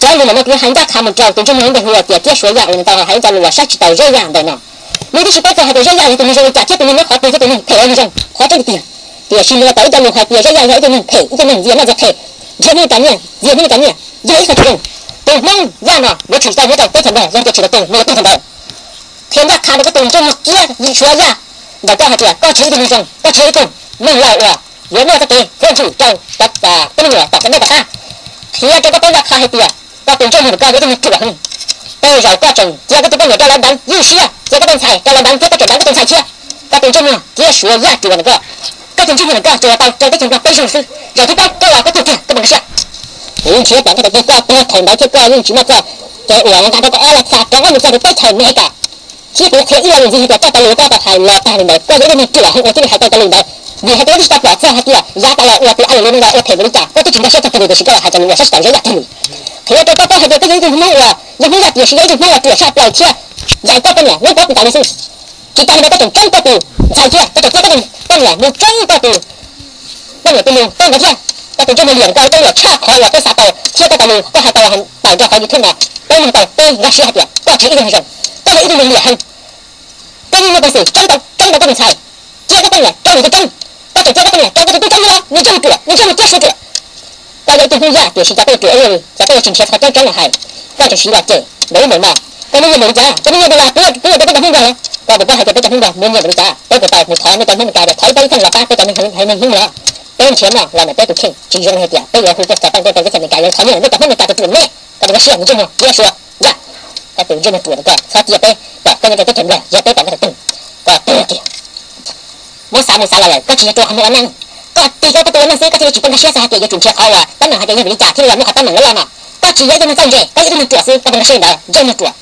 Cov lus no kuv hais ncaj qha mus rau tus ntsej muag ntawd hu tias Tiab Suav Yaj uas nws tau hais ua cov lus uas saib tsis taus Zeb Yaj ntawm no. Nws twb tsis paub txog hais tias Zeb Yaj yog tus neeg zoo li cas thiab tus neeg nyob qhov twg thiab tus neeg phem los neeg zoo qhov tseeb tiag tiag. Tiam sis nws tau ib co lus hais tias Zeb Yaj yog ib tug neeg phem, ib tug neeg ntxias noj ntxias qhe, nrhiav neeg kav nyiaj, ntxias neeg kav nyiaj, yog ib qho tsis zoo. Tus Hmoob Yaj no yuav tshwm tau nyob rau teb chaws Nplog yog tias tshwm tau tus no yog tub thaum ntawd. Qhia ncaj qha rau koj tus ntsej muag Tiab Suav Yaj ntawm koj hais tias koj tsis yog ib tug neeg zoo, koj tsis yog ib tug neeg laus uas yuav muaj txoj kev txuj ntxum rau cov peb me nyuam tom qab ntej tom qab. Qhia rau koj paub ncaj qha hais tias koj tus ntsej muag ntawm koj yog ib tug neeg ruam heev. Tej zaum koj tseem cia koj tus poj niam rau lawv deev ywj siab, cia koj tus ntxhais rau lawv deev thiab koj tseem deev koj tus ntxhais thiab. Koj tus ntsej muag Tiab Suav Yaj ruam ntawm koj, koj tus ntsej muag ntawm koj tsuas tau rau teb chaws Nplog peb zaug xwb, zaum thib peb koj los koj tuag tiag koj puas nkag siab? Kuv yeej nrhiav pom koj tias koj tuag thaum ntawd thiab koj yeej tsis muaj txoj kev uas nqa rau koj ob lab xa rov qab mus txog rau teb chaws Amelikas. Thiab kuv qhia ib lo lus ntxiv hais tias koj cov lus koj tau hais los tag li ntawd koj yog ib tug neeg ruam heev uas cia li hais tau cov lus ntawd, vim hais tias koj twb tsis tau pom txog hais tias yav tas los uas tus a lus li no ua phem npaum li cas, koj twb tsis nkag siab txog kiag li, tiam sis koj los hais cov lus uas saib tsis taus Zeb Yaj kiag li. Qhia rau koj paub hais tias koj yog ib tug Hmoob uas yog Hmoob Yaj tiam sis yog ib tug Hmoob uas ruam tshaj plaws thiab zais koj poj niam neb pov tus ntawd li xwb. Tsis tas li ntawd koj tseem tsoob koj tus ntxhais thiab koj tseem cia koj tus poj niam mus tsoob koj tus poj niam tus nus tau ntawd thiab. Koj tus ntsej muag liam koj ib tug liam tshaj qhov uas peb xav tau thiab koj cov lus koj hais tau tawm nrog qhov YouTube no, peb mloog tau peb nkag siab hais tias koj tsis yog ib tug neeg zoo, koj yog ib tug neeg liam heev. Koj yeej muaj peev xwm tsoob tau, tsoob tau koj tus ntxhais, cia koj poj niam rau nws tus tsoob, koj tseem cia koj poj niam rau koj tus tub tsoob thiab los, nws ntsej muag ruam, nws ntsej muag Tiab Suav ruam. Koj yog ib tug Hmoob Yaj tiam sis cov peb ruam ib yam li, cov peb tsis nrhiav qhov tseeb tseeb los hais, koj tseem siv los cem npaum ub npaum no. Koj muaj nyiaj npaum li cas? Koj muaj nyiaj dollar puas yog peb cov Hmoob Nplog los? Koj puas paub hais tias peb cov Hmoob Nplog muaj nyiaj npaum li cas? Peb puas tau mus thov nej cov Hmoob Meskas tias thov ib teg ib teg los pab peb cov neeg haiv neeg Hmoob los? Peb nrhiav no los ntawm peb tus kheej tsis zoo hais tias peb yuav hu tuaj txog teb chaws Amelikas yuav thov nyiaj, nej cov Hmoob Meskas tseem ruam ne. Koj puas nkag siab, ntsej muag Tiab Suav Yaj? Koj tus ntsej muag ruam ntawm koj, txhob cia peb pom koj nyob rau teb chaws Nplog yog peb pom koj tau tug, koj tuag kiag. Muab xav mus xav los lawm koj tsis yog rau qhov Hmoob ua neej, koj tig rau koj tus ua neej xwb koj thiaj li tsis paub nkag siab txog hais tias yuav tsum nrhiav qhov uas teeb meem hais tias yog vim li cas thiaj li los muaj qhov teeb meem loj loj no. Koj tsis yog ib tug neeg txawj ntse, koj yog ib tug neeg ruam xwb, koj puas nkag siab li ntawd, ntsej muag ruam.